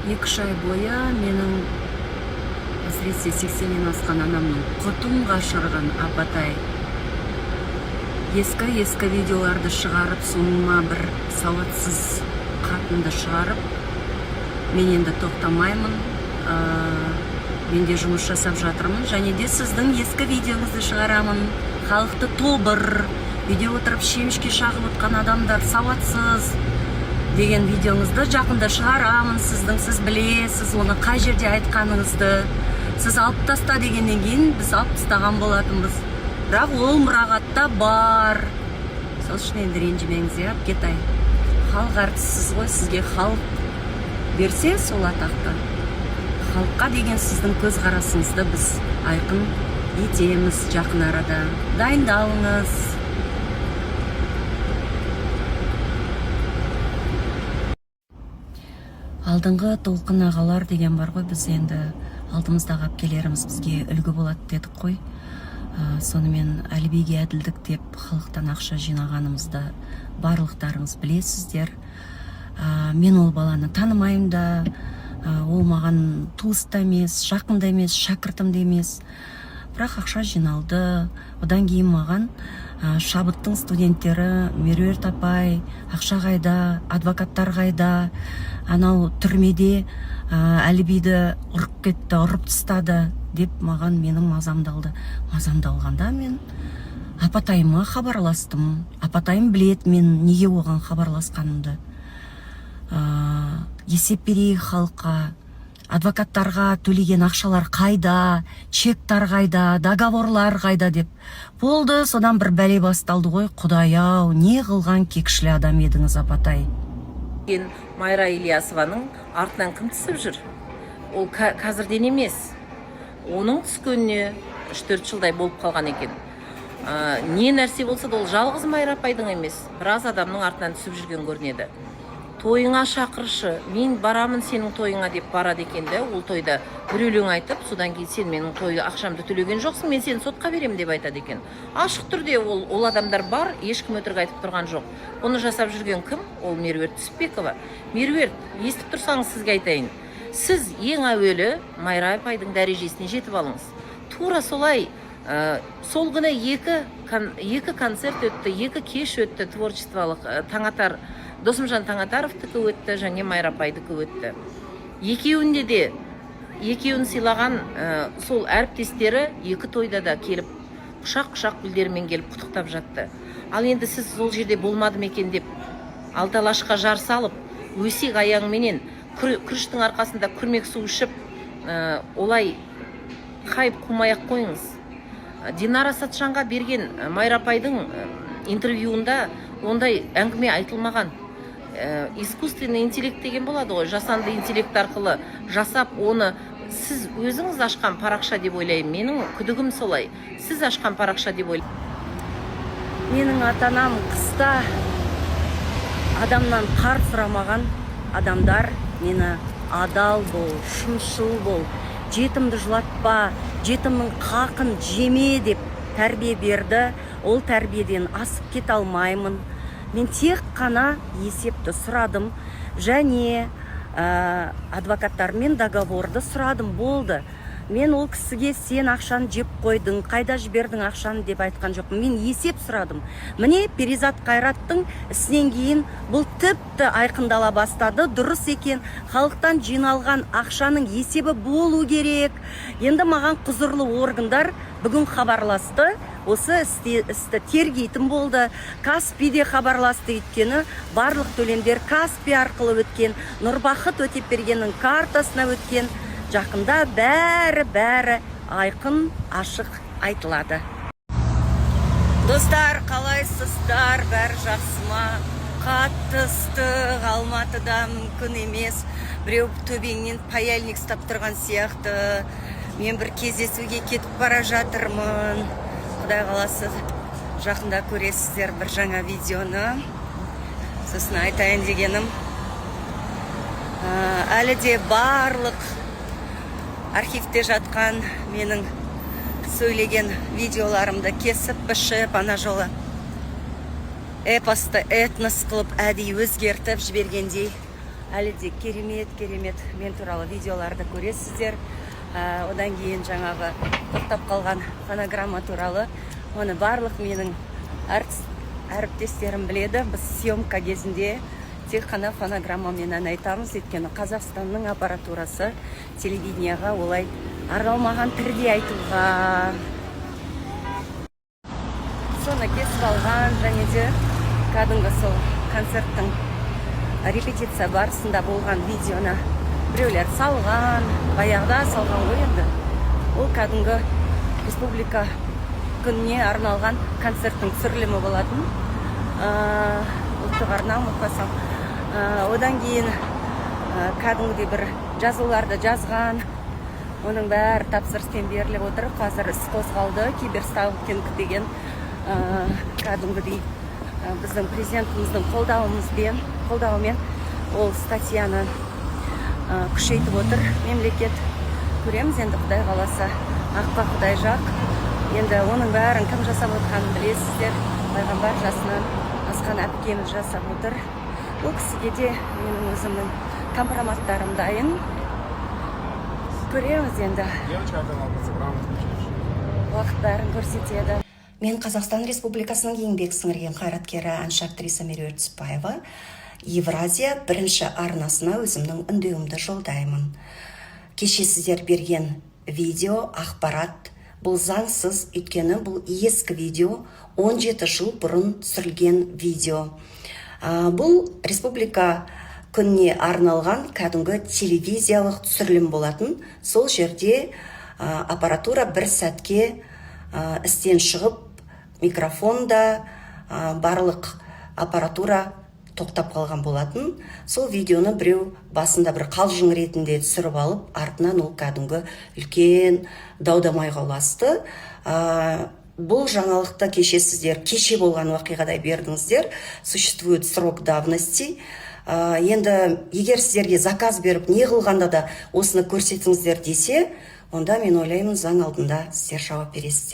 2-3 ай бойы менің, әсіресе 80-нен асқан анамның құтын қашырған апатай ескі ескі видеоларды шығарып, соңыма бір сауатсыз қатынды шығарып, мен енді тоқтамаймын. Мен де жұмыс жасап жатырмын және де сіздің ескі видеоңызды шығарамын. Халықты тобыр, үйде отырып шемішке шағып отқан адамдар сауатсыз деген видеоңызды жақында шығарамын сіздің. Сіз білесіз оны қай жерде айтқаныңызды. Сіз алып таста дегеннен кейін біз алып тастаған болатынбыз, бірақ ол мұрағатта бар. Сол үшін енді ренжімеңіз, иә, әпкетай. Халық әртісісіз ғой, сізге халық берсе сол атақты, халыққа деген сіздің көзқарасыңызды біз айқын етеміз жақын арада. Дайындалыңыз. Алдыңғы толқын ағалар деген бар ғой, біз енді алдымыздағы әпкелеріміз бізге үлгі болады дедік қой. Сонымен Әлібиге әділдік деп халықтан ақша жинағанымызды барлықтарыңыз білесіздер. Мен ол баланы танымаймын да, ол маған туыс та емес, жақын да емес, шәкіртім де емес, бірақ ақша жиналды. Одан кейін маған Шабыттың студенттері: «Меруерт апай, ақша қайда, адвокаттар қайда, анау түрмеде Әлібиді ұрып кетті, ұрып тастады», – деп маған, менің мазамды алды. Мазамды алғанда мен апатайыма хабарластым. Апатайым білет мен неге оған хабарласқанымды. Есеп берейік халыққа, адвокаттарға төлеген ақшалар қайда, чектар қайда, договорлар қайда деп. Болды, содан бір бәле басталды ғой. Құдай ау, не қылған кекшіл адам едіңіз, апатай? Кен Майра Ильясованың артынан кім түсіп жүр? Ол қазірден емес, оның түскеніне 3-4 жылдай болып қалған екен. Не нәрсе болса да, ол жалғыз Майра апайдың емес, біраз адамның артынан түсіп жүрген көрінеді. «Тойыңа шақыршы, мен барамын сенің тойыңа», – деп барады екен да. Ол тойда бір өлең айтып, содан кейін: «Сен менің той ақшамды төлеген жоқсың, мен сені сотқа беремін», – деп айтады екен ашық түрде. Ол адамдар бар, ешкім өтірік айтып тұрған жоқ. Бұны жасап жүрген кім? Ол Меруерт Түсіпбекова. Меруерт, естіп тұрсаңыз, сізге айтайын: сіз ең әуелі Майра апайдың дәрежесіне жетіп алыңыз. Тура солай, сол күні екі концерт өтті, екі кеш өтті творчестволық. Таңатар, Досымжан Таңатаровтікі өтті және Майра апайдікі өтті. Екеуінде де, екеуін сыйлаған сол әріптестері екі тойда да келіп, құшақ құшақ гүлдермен келіп құттықтап жатты. Ал енді сіз сол жерде болмады ма екен деп, алты алашқа жар салып, өсек аяңменен, күріштің арқасында күрмек су ішіп, олай хайп қумай ақ қойыңыз. Динара Сатжанға берген Майра апайдың интервьюында ондай әңгіме айтылмаған. Искусственный интеллект деген болады ғой, жасанды интеллект арқылы жасап, оны сіз өзіңіз ашқан парақша деп ойлаймын. Менің күдігім солай, сіз ашқан парақша деп ойлаймын. Менің ата анам қыста адамнан қар сұрамаған адамдар. Мені «адал бол, шыншыл бол, жетімді жылатпа, жетімнің қақын жеме» деп тәрбие берді. Ол тәрбиеден асып кете алмаймын. Мен тек қана есепті сұрадым және адвокаттармен договорды сұрадым, болды. Мен ол кісіге «сен ақшаны жеп қойдың, қайда жібердің ақшаны» деп айтқан жоқпын. Мен есеп сұрадым. Міне, Перизат Қайраттың ісінен кейін бұл тіпті айқындала бастады. Дұрыс екен, халықтан жиналған ақшаның есебі болу керек. Енді маған құзырлы органдар бүгін хабарласты, осы істі тергейтін болды. Каспиде хабарласты, өйткені барлық төлемдер Каспи арқылы өткен, Нұрбақыт Өтепбергеннің картасына өткен. Жақында бәрі бәрі айқын ашық айтылады. Достар, қалайсыздар, бәрі жақсы ма? Қатты ыстық Алматыда, мүмкін емес, біреу төбеңнен паяльник ұстап тұрған сияқты. Мен бір кездесуге кетіп бара жатырмын. Құдай қаласа, жақында көресіздер бір жаңа видеоны. Сосын айтайын дегенім, әлі де барлық архивте жатқан менің сөйлеген видеоларымды кесіп пішіп, ана жолы эпосты этнос қылып әдейі өзгертіп жібергендей. Әлі де керемет, керемет мен туралы видеоларды көресіздер. Одан кейін жаңағы тоқтап қалған фонограмма туралы, оны барлық менің әріптестерім біледі. Біз съемка кезінде тек қана фонограммамен ән айтамыз, өйткені Қазақстанның аппаратурасы телевиденияға олай арналмаған түрде айтуға. Соны кесіп алған және де кәдімгі сол концерттің репетиция барысында болған видеоны біреулер салған, баяғыда салған ғой енді. Ол кәдімгі Республика күніне арналған концерттің түсірілімі болатын. Ұлттық арна, ұмытпасам. Одан кейін кәдімгідей бір жазуларды жазған, оның бәрі тапсырыспен беріліп отыр. Қазір іс қозғалды, киберсталкинг деген, кәдімгідей біздің президентіміздің қолдауымен ол статьяны күшейтіп отыр мемлекет. Көреміз енді, Құдай қаласа, аққа Құдай жақ. Енді оның бәрін кім жасап отқанын білесіздер, пайғамбар жасынан асқан әпкеміз жасап отыр. Ол кісіге де менің өзімнің компроматтарым дайын. Көреміз енді. Девочка, канал Инстаграм включишь. Уақыт бәрін көрсетеді. Мен, Қазақстан Республикасының еңбек сіңірген қайраткері, әнші, актриса Меруерт Түсіпбаева, Евразия бірінші арнасына өзімнің үндеуімді жолдаймын. Кеше сіздер берген видео ақпарат бұл заңсыз, өйткені бұл ескі видео, 17 жыл бұрын түсірілген видео. Бұл Республика күніне арналған кәдімгі телевизиялық түсірілім болатын. Сол жерде аппаратура бір сәтке істен шығып, микрофон да, барлық аппаратура тоқтап қалған болатын. Сол видеоны біреу басында бір қалжың ретінде түсіріп алып, артынан ол кәдімгі үлкен дау дамайға ұласты. Бұл жаңалықты кеше сіздер кеше болған оқиғадай бердіңіздер. Существует срок давности. Енді егер сіздерге заказ беріп, не қылғанда да осыны көрсетіңіздер десе, онда мен ойлаймын, заң алдында сіздер жауап бересіздер.